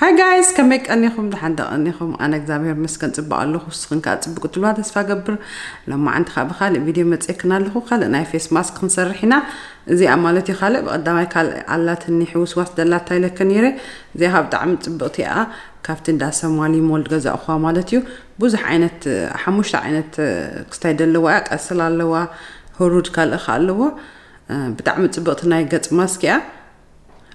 Hi guys፣ ከመይ ቀኒኹም? ደሓን ዶ ቀኒኹም? ኣነ እግዚኣብሔር ይመስገን ጽቡቕ ኣለኹ። ንስኽን ከኣ ጽቡቕ ትብላ ተስፋ ገብር። ሎማዓንቲ ከኣ ብኻልእ ቪድዮ መጺኤክን ኣለኹ። ካልእ ናይ ፌስ ማስክ ክንሰርሕ ኢና። እዚኣ ማለት እዩ፣ ካልእ ብቐዳማይ ካልእ ኣላትኒ ሕውስዋስ ደላታ ኢለክን ነይረ። እዚኣ ከኣ ብጣዕሚ ጽብቕቲ እያ። ካብቲ እንዳ ሰማሊ ሞል ገዛእኹዋ ማለት እዩ። ብዙሕ ዓይነት፣ ሓሙሽተ ዓይነት ክስታይ ደለዋ እያ። ቀስል ኣለዋ፣ ህሩድ ካልእ ከኣ ኣለዎ። ብጣዕሚ ጽብቕቲ ናይ ገጽ ማስክ እያ።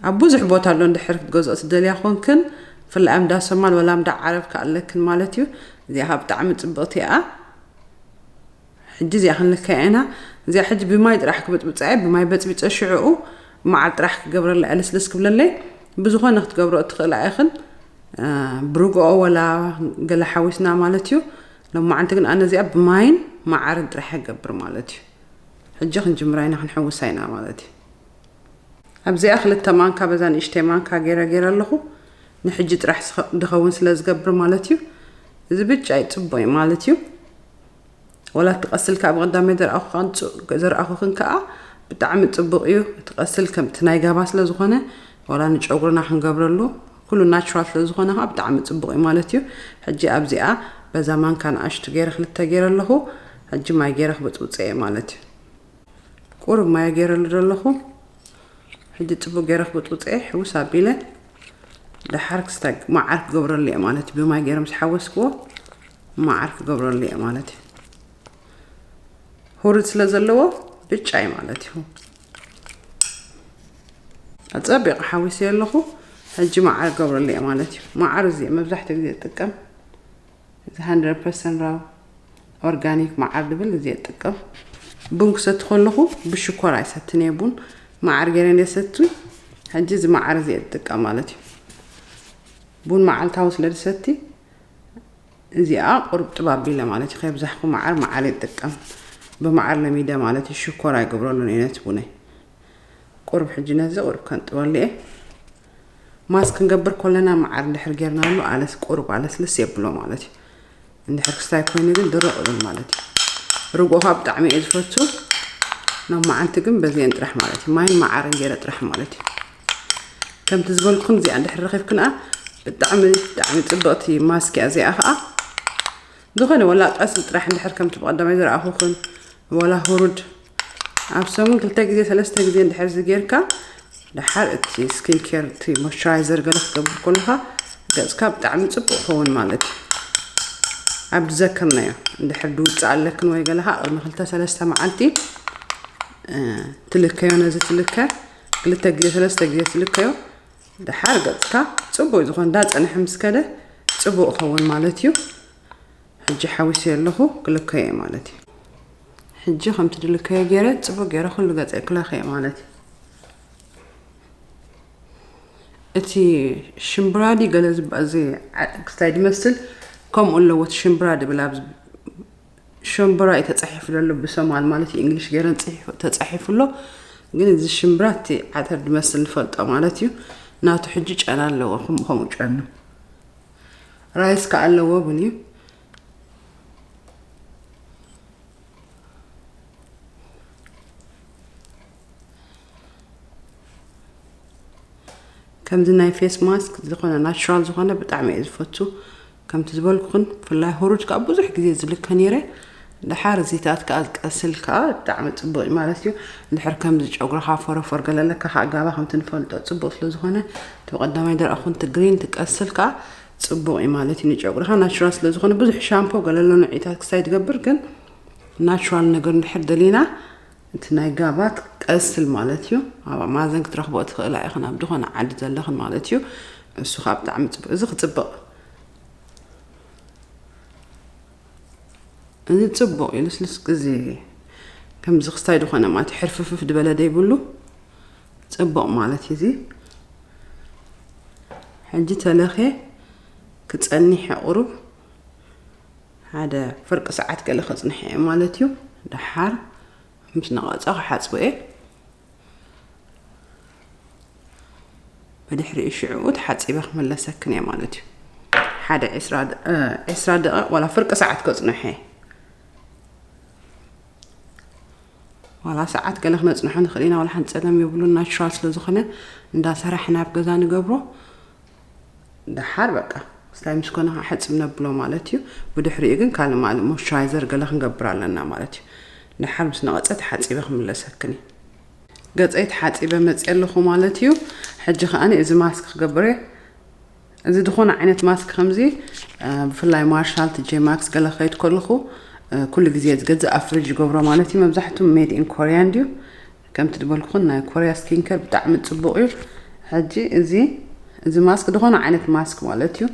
ኣብ ብዙሕ ቦታ ኣሎ፣ እንድሕር ክትገዝኦ ትደልያ ኮንክን፣ ብፍላይ ኣብ እንዳ ሶማል ወላ እንዳ ዓረብ ከኣለክን ማለት እዩ። እዚኣ ከኣ ብጣዕሚ ጽብቕቲ እያ። ሕጂ እዚኣ ክንልከያ ኢና። እዚኣ ሕጂ ብማይ ጥራሕ ክብጥብጻ እየ፣ ብማይ በጽቢጸ ሽዕኡ መዓር ጥራሕ ክገብረላ እየ፣ ልስልስ ክብለለይ። ብዝኾነ ክትገብሮ እትኽእላ ኢኽን፣ እ፣ ብርግኦ ወላ ገለ ሓዊስና ማለት እዩ። ሎማዓንቲ ግን ኣነ እዚኣ ብማይን መዓርን ጥራሕ እገብር ማለት እዩ። ሕጂ ክንጅምራ ኢና፣ ክንሕውሳ ኢና ማለት እዩ። ኣብዚኣ ክልተ ማንካ፣ በዛ ንእሽተይ ማንካ ገይረ፣ ገይረ ኣለኹ። ንሕጂ ጥራሕ ስኸ-፣ ድኸውን ስለ ዝገብር ማለት እዩ። እዚ ብጫ እዩ፣ ጽቡቕ እዩ ማለት እዩ። ወላ እቲ ቀስል ከኣ ብቐዳማይ ዘርኣኹ ከኣ ንጹ-፣ ዘርኣኹኽን ከኣ ብጣዕሚ ጽቡቕ እዩ። እቲ ቀስል ከምቲ ናይ ጋባ ስለ ዝኾነ፣ ወላ ንጨጉርና ክንገብረሉ፣ ኩሉ ናቹራል ስለ ዝኾነ ከኣ ብጣዕሚ ጽቡቕ እዩ ማለት እዩ። ሕጂ ኣብዚኣ በዛ ማንካ ንኣሽቱ ገይረ፣ ክልተ ገይረ ኣለኹ። ሕጂ ማይ ገይረ ክብጥብጾ እየ ማለት እዩ። ቁሩብ ማይ ገይረሉ ዘለኹ። ሕጂ ጽቡቕ ገይረ ክብጥብጦ እየ፣ ሕውስ ኣቢለ። ደሓር ክስታይ መዓር ክገብረሉ እየ ማለት እዩ። ብማይ ገይረ ምስ ሓወስክዎ መዓር ክገብረሉ እየ ማለት እዩ። ሁሩድ ስለ ዘለዎ ብጫ እዩ ማለት እዩ። ኣጸቢቐ ሓዊሰዮ ኣለኹ። ሕጂ መዓር ክገብረሉ እየ ማለት እዩ። መዓር እዚ እየ መብዛሕትኡ ግዜ ዝጥቀም። እዚ ሃንድረድ ፐርሰንት ራው ኦርጋኒክ መዓር ድብል እዚ እጥቀም። ቡን ክሰቲ ከለኹ ብሽኮር ኣይሰትን እየ ቡን፣ መዓር ገይረ እየ ዝሰቲ። ሕጂ እዚ መዓር እዚ እጥቀም ማለት እዩ። ቡን መዓልታዊ ስለ ዝሰቲ እዚኣ ቁሩብ ጥብ ኣቢለ ማለት እዩ። ከየብዛሕኩ መዓር መዓር እየ ዝጥቀም። ብመዓር ለሚደ ማለት እዩ። ሽኮር ኣይገብረሉን እየ ነቲ ቡነይ። ቁሩብ ሕጂ ነዚ ቁሩብ ከንጥበሉ እየ። ማስክ ክንገብር ከለና መዓር እንድሕር ጌርናሉ ኣለስ-፣ ቁሩብ ኣለስልስ የብሎ ማለት እዩ። እንድሕር ክስታይ ኮይኑ ግን ድርቕ ይብል ማለት እዩ። ርግኦ ከኣ ብጣዕሚ እየ ዝፈቱ። ናብ መዓልቲ ግን በዚአን ጥራሕ ማለት እዩ። ማይን መዓርን ገይረ ጥራሕ ማለት እዩ። ከምቲ ዝበልኩን እዚኣ እንድሕር ረኺብክንኣ ብጣዕሚ፣ ብጣዕሚ ጽብቕቲ ማስክ እያ እዚኣ ከኣ። ዝኾነ ወላ ቀስል ጥራሕ እንድሕር ከምቲ ብቐዳማይ ዝረኣኹኽን ወላ ሁሩድ ኣብ ሰሙን ክልተ ግዜ ሰለስተ ግዜ እንድሕር ዝጌርካ፣ ደሓር እቲ ስኪን ኬር፣ እቲ ሞይስቸራይዘር ገለ ክትገብር ከለኻ፣ ገጽካ ብጣዕሚ ጽቡቕ ይኸውን ማለት እዩ። ኣብ ዝዘከርናዮ፣ እንድሕር ድውጽእ ኣለክን ወይ ገለ ኸኣ፣ ቅድሚ ክልተ ሰለስተ መዓልቲ፣ እ፣ ትልከዮ፣ ነዚ ትልከ፣ ክልተ ግዜ ሰለስተ ግዜ ትልከዮ፣ ደሓር ገጽካ ጽቡቕ ይኸውን፣ እንዳጸንሐ ምስ ከደ ጽቡቕ ይኸውን ማለት እዩ። ሕጂ ሓዊሰዮ ኣለኹ፣ ክልከዮ እየ ማለት እዩ። ሕጂ ከምቲ ድልከዮ ገይረ፣ ጽቡቕ ገይረ ኩሉ ገጸይ ክለኽየ ማለት እዩ። እቲ ሽምብራ ድዩ ገለ ዝበ-፣ እዚ ዓ-፣ ክስታይ ድመስል ከምኡ ኣለዎ፣ እቲ ሽምብራ ድብል ኣብዚ ሽምብራ እዩ ተጻሒፉ ዘሎ ብሶማል ማለት እዩ፣ እንግሊሽ ገይረን ጽሒፉ፣ ተጻሒፉ ኣሎ። ግን እዚ ሽምብራ እቲ ዓተር ድመስል ንፈልጦ ማለት እዩ። ናቱ ሕጂ ጨና ኣለዎ፣ ከምኡ ከምኡ ጨኑ። ራይስ ከኣ ኣለዎ እውን እዩ። ከምዚ ናይ ፌስ ማስክ ዝኾነ ናቹራል ዝኾነ ብጣዕሚ እየ ዝፈቱ። ከምቲ ዝበልኩኽን ብፍላይ ሁሩድ ከኣ ብዙሕ ግዜ ዝልከ ነይረ። ደሓር እዚታት ከኣ ዝቀስል ከኣ ብጣዕሚ ጽቡቕ እዩ ማለት እዩ። እንድሕር ከምዚ ጨጉርኻ ፎረፎር ገለ ኣለካ ከኣ ጋባ ከምቲ ንፈልጦ ጽቡቕ ስለ ዝኾነ እቲ ብቐዳማይ ደረቕ ኩን እቲ ግሪን ትቀስል ከኣ ጽቡቕ እዩ ማለት እዩ። ንጨጉርኻ ናቹራል ስለ ዝኾነ ብዙሕ ሻምፖ ገለ ኣሎ ንዒታት ክሳይ ትገብር፣ ግን ናቹራል ነገር እንድሕር ደሊና እቲ ናይ ጋባት ቀስል ማለት እዩ። ኣብ ኣማዘን ክትረኽቦ ትኽእላ ኢኽን፣ ኣብ ዝኾነ ዓዲ ዘለኽን ማለት እዩ። እሱ ከዓ ብጣዕሚ ጽቡቕ። እዚ ክጽብቕ፣ እዚ ጽቡቕ እዩ። ልስልስ፣ እዚ ከምዚ ክስታይ ዝኾነ ማለት እዩ። ሕርፍፍፍ ዝበለ ደይብሉ ጽቡቕ ማለት እዩ። እዚ ሕጂ ተለኽየ ክጸኒሕ ቁሩብ ሓደ ፍርቂ ሰዓት ገለ ከጽንሐ እየ ማለት እዩ። ደሓር ምስ ነቐጸ ክሓጽቦ እየ። ብድሕሪኡ ሽዕኡ ተሓጺበ ክምለሰክን እየ ማለት እዩ። ሓደ ዕስራ ደ-፣ እ፣ ዕስራ ደቂቕ ዋላ ፍርቂ ሰዓት ከጽንሐ እየ። ዋላ ሰዓት ገለ ክነጽንሖ ንኽእል ኢና፣ ዋላ ሓንቲ ጸገም የብሉን። ናቹራል ስለ ዝኾነ እንዳሰራሕና ኣብ ገዛ ንገብሮ። ደሓር በቃ ስታይ ምስ ኮነ ከዓ ሕፅብ ነብሎ ማለት እዩ። ብድሕሪኡ ግን ካልእ ማል ሞይስቸራይዘር ገለ ክንገብር ኣለና ማለት እዩ። ደሓር ምስ ነቐፀ ተሓፂበ ክምለሰክን እዩ። ገፀይ ተሓፂበ መፅእ ኣለኹ ማለት እዩ። ሕጂ ከዓ እዚ ማስክ ክገብር እየ። እዚ ዝኾነ ዓይነት ማስክ ከምዚ ብፍላይ ማርሻል ቲ ጄ ማክስ ገለ ከይድ ከለኹ ኩሉ ግዜ ዝገዝእ ኣብ ፍሪጅ ይገብሮ ማለት እዩ። መብዛሕትኡ ሜድ ኢን ኮሪያ እንድዩ። ከምቲ ዝበልኩኹን ናይ ኮሪያ ስኪንከር ብጣዕሚ ፅቡቕ እዩ። ሕጂ እዚ እዚ ማስክ ዝኾነ ዓይነት ማስክ ማለት እዩ።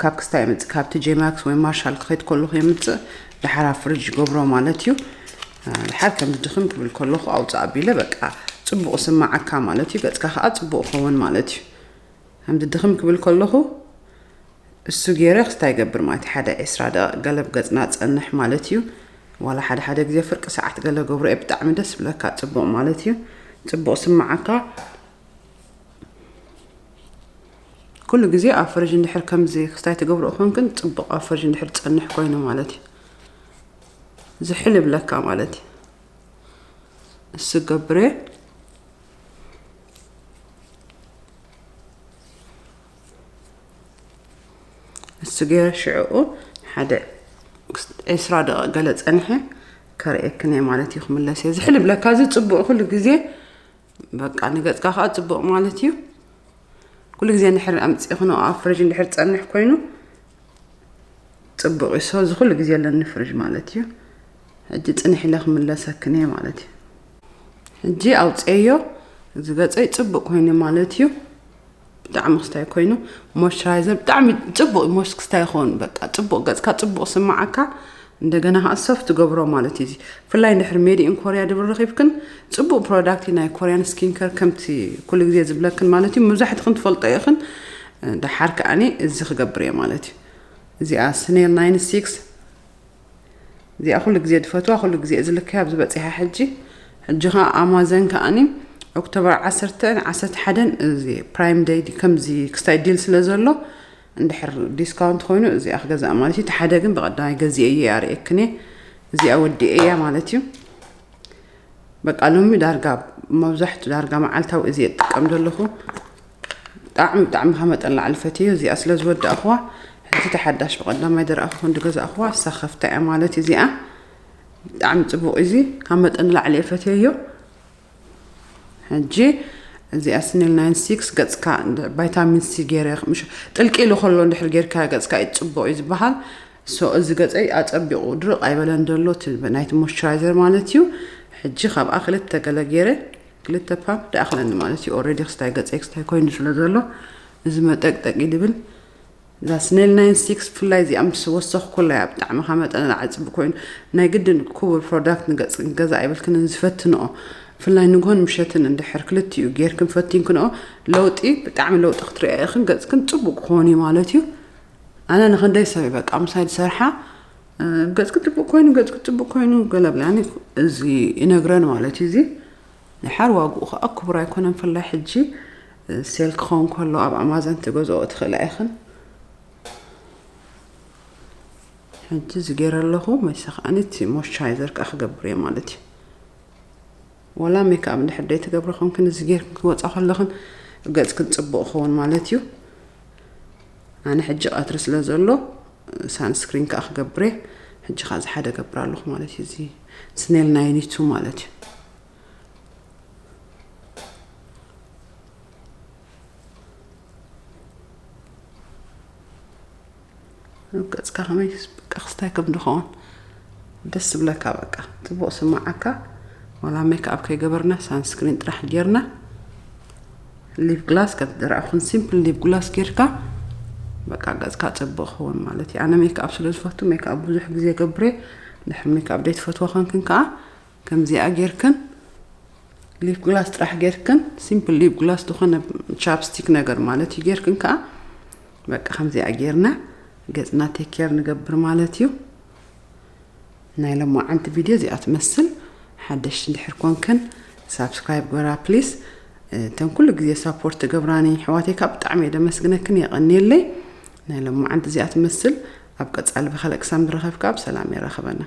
ካብ ክስታይ የምፅእ፣ ካብ ቲ ጄ ማክስ ወይ ማርሻል ክኸይድ ከለኹ የምፅእ። ድሓር ኣብ ፍሪጅ ይገብሮ ማለት እዩ። ድሓር ከም ድኽም ክብል ከለኹ ኣውፅእ ኣቢለ በቃ ፅቡቕ ስማዓካ ማለት እዩ። ገፅካ ከዓ ፅቡቕ ኸውን ማለት እዩ። ከምዚ ድኽም ክብል ከለኹ እሱ ገይረ ክስታይ ይገብር ማለት እዩ። ሓደ ዕስራ ደቂቕ ገለ ኣብ ገፅና ፀንሕ ማለት እዩ። ዋላ ሓደ ሓደ ግዜ ፍርቂ ሰዓት ገለ ገብሮ እየ። ብጣዕሚ ደስ ብለካ፣ ፅቡቕ ማለት እዩ። ፅቡቕ ስማዓካ። ኩሉ ግዜ ኣብ ፍሪጅ እንድሕር ከምዚ ክስታይ ትገብሮ ኮንክን ፅቡቕ ኣብ ፍሪጅ እንድሕር ፀንሕ ኮይኑ ማለት እዩ። ዝሕል ይብለካ ማለት እዩ። እሱ ገብረ እሱ ገይረ ሽዕኡ ሓደ ዕስራ ደቂቕ ገለ ጸንሐ ከርእየክን እየ ማለት እዩ። ክምለስ እየ። ዝሕል ይብለካ እዚ ጽቡቕ ኩሉ ግዜ በቃ ንገጽካ ከዓ ጽቡቕ ማለት እዩ። ኩሉ ግዜ እንድሕር ኣምጺእኽንኦ ኣብ ፍሪጅ እንድሕር ጸንሕ ኮይኑ ጽቡቕ እዩ። ሶ እዚ ኩሉ ግዜ ኣለኒ ፍሪጅ ማለት እዩ። ሕጂ ጽንሕ ኢለ ክምለሰክን እየ ማለት እዩ። ሕጂ ኣውፅኤዮ። እዚ ገፀይ ጽቡቕ ኮይኑ ማለት እዩ። ብጣዕሚ ክስታይ ኮይኑ ሞይስቸራይዘር ብጣዕሚ ጽቡቕ እዩ። ሞይስክ ክስታይ ይኸውን በቃ ጽቡቕ ገፅካ ጽቡቕ ስማዓካ። እንደገና ከዓ ሶፍት ትገብሮ ማለት እዩ። እዚ ብፍላይ እንድሕር ሜድ ኢን ኮሪያ ድብል ረኺብክን ጽቡቕ ፕሮዳክት እዩ ናይ ኮሪያን ስኪንከር ከምቲ ኩሉ ግዜ ዝብለክን ማለት እዩ። መብዛሕትኽን ትፈልጦ ኢኽን። ደሓር ከዓኒ እዚ ክገብር እየ ማለት እዩ። እዚኣ ስኔል ናይን ሲክስ እዚኣ ኩሉ ግዜ ድፈትዋ፣ ኩሉ ግዜ እየ ዝልከያ ኣብዚ በፂሓ ሕጂ። ሕጂ ከዓ ኣማዘን ከዓኒ ኦክቶበር ዓሰርተ፣ ዓሰርተ ሓደን እዚ ፕራይም ደይ ከምዚ ክስታይ ዲል ስለ ዘሎ እንድሕር ዲስካውንት ኮይኑ እዚኣ ክገዛእ ማለት እዩ። እቲ ሓደ ግን ብቐዳማይ ገዚኤ እየ ኣርእየክን እየ። እዚኣ ወዲኤ እያ ማለት እዩ። በቃ ሎሚ ዳርጋ መብዛሕቱ ዳርጋ መዓልታዊ እዚ እጥቀም ዘለኹ። ብጣዕሚ ብጣዕሚ ካብ መጠን ላዕሊ ፈትየዮ። እዚኣ ስለ ዝወዳእኽዋ ሕጂ ተሓዳሽ ብቐዳማይ ዝረኣኹ ክንዲ ገዛእኽዋ እሳ ከፍታ እያ ማለት እዩ። እዚኣ ብጣዕሚ ጽቡቕ እዩ። እዚ ካብ መጠን ላዕሊ እየ ፈትየዮ። ሕጂ እዚኣ ስኔል ናይን ሲክስ ገጽካ ቫይታሚን ሲ ገይረ ምሽ ጥልቂ ኢሉ ከሎ እንድሕር ጌርካ ገጽካ እዩ ጽቡቕ እዩ ዝበሃል። ሶ እዚ ገጸይ ኣጸቢቑ ድርቕ ኣይበለን ዘሎ እቲ ናይቲ ሞይስቸራይዘር ማለት እዩ። ሕጂ ካብኣ ክልተ ገለ ገይረ ክልተ ፓምፕ ደኣኽለኒ ማለት እዩ። ኦልሬዲ ክስታይ ገጸይ ክስታይ ኮይኑ ስለ ዘሎ እዚ መጠቅጠቂ ድብል እዛ ስኔል ናይን ሲክስ ብፍላይ እዚኣ ምስ ወሰኽኩላ እያ ብጣዕሚ ካብ መጠን ንላዕሊ ጽቡቕ ኮይኑ። ናይ ግድን ክቡር ፕሮዳክት ንገጽ ገዛ ኣይበልክንን ዝፈትንኦ ብፍላይ ንግሆን ምሸትን እንድሕር ክልቲኡ ጌርክን ፈቲንክንኦ ለውጢ ብጣዕሚ ለውጢ ክትሪኣ ኢኽን ገጽክን ጽቡቕ ክኾን እዩ ማለት እዩ። ኣነ ንኽንደይ ሰብ እየ በቃ ምሳይ ዝሰርሓ ገጽኪ ጽቡቕ ኮይኑ ገጽኪ ጽቡቕ ኮይኑ ገለ ብላኒ እዚ ይነግረን ማለት እዩ። እዚ ድሓር ዋግኡ ከዓ ክቡር ኣይኮነን ብፍላይ ሕጂ ሴል ክኸውን ከሎ ኣብ ኣማዘን ትገዝኦ ትኽእላ ኢኽን። ሕጂ እዚ ገይረ ኣለኹ መይሰ ከዓኒ እቲ ሞይስቸራይዘር ከዓ ክገብር እየ ማለት እዩ። ወላ ሜክኣፕ እንድሕር ደይ ትገብሪ ኮንክን እዚ ጌርክን ክወፃ ከለኽን ገፅክን ፅቡቕ ክኸውን ማለት እዩ። ኣነ ሕጂ ቀትሪ ስለ ዘሎ ሳንስክሪን ከዓ ክገብር እየ። ሕጂ ከዓ እዚ ሓደ ገብር ኣለኹ ማለት እዩ። እዚ ስኔል ናይን ቱ ማለት እዩ። ገፅካ ከመይ በቃ ክስታይ ከም ድኸውን ደስ ዝብለካ በቃ ፅቡቕ ስማዓካ። ዋላ ሜክኣፕ ከይገበርና ሳንስክሪን ጥራሕ ጌርና ሊፕ ግላስ ከም ዝረኣኹን ሲምፕል ሊፕ ግላስ ጌርካ በቃ ገፅካ ፅቡቕ ክኸውን ማለት እዩ። ኣነ ሜክኣፕ ስለ ዝፈቱ ሜክኣፕ ብዙሕ ግዜ ገብሬ። ድሕሪ ሜክኣፕ ደይ ትፈትዋ ኮንክን ከዓ ከምዚኣ ጌርክን ሊፕ ግላስ ጥራሕ ጌርክን ሲምፕል ሊፕ ግላስ ዝኾነ ቻፕስቲክ ነገር ማለት እዩ ጌርክን ከዓ በቃ ከምዚኣ ጌርና ገፅና ቴክ ኬር ንገብር ማለት እዩ። ናይ ሎማዓንቲ ቪድዮ እዚኣ ትመስል። ሓደሽቲ እንድሕር ኮንክን ሳብስክራይብ ግበራ ፕሊስ። እተን ኩሉ ግዜ ሳፖርት ትገብራኒ ኣሕዋተይ ካብ ብጣዕሚ እየ ደመስግነክን የቐንየለይ። ናይ ሎማዓንቲ እዚኣ ትመስል። ኣብ ቀፃሊ ብካልእ ክሳብ ንራኸብ ከዓ ብሰላም የራኽበና።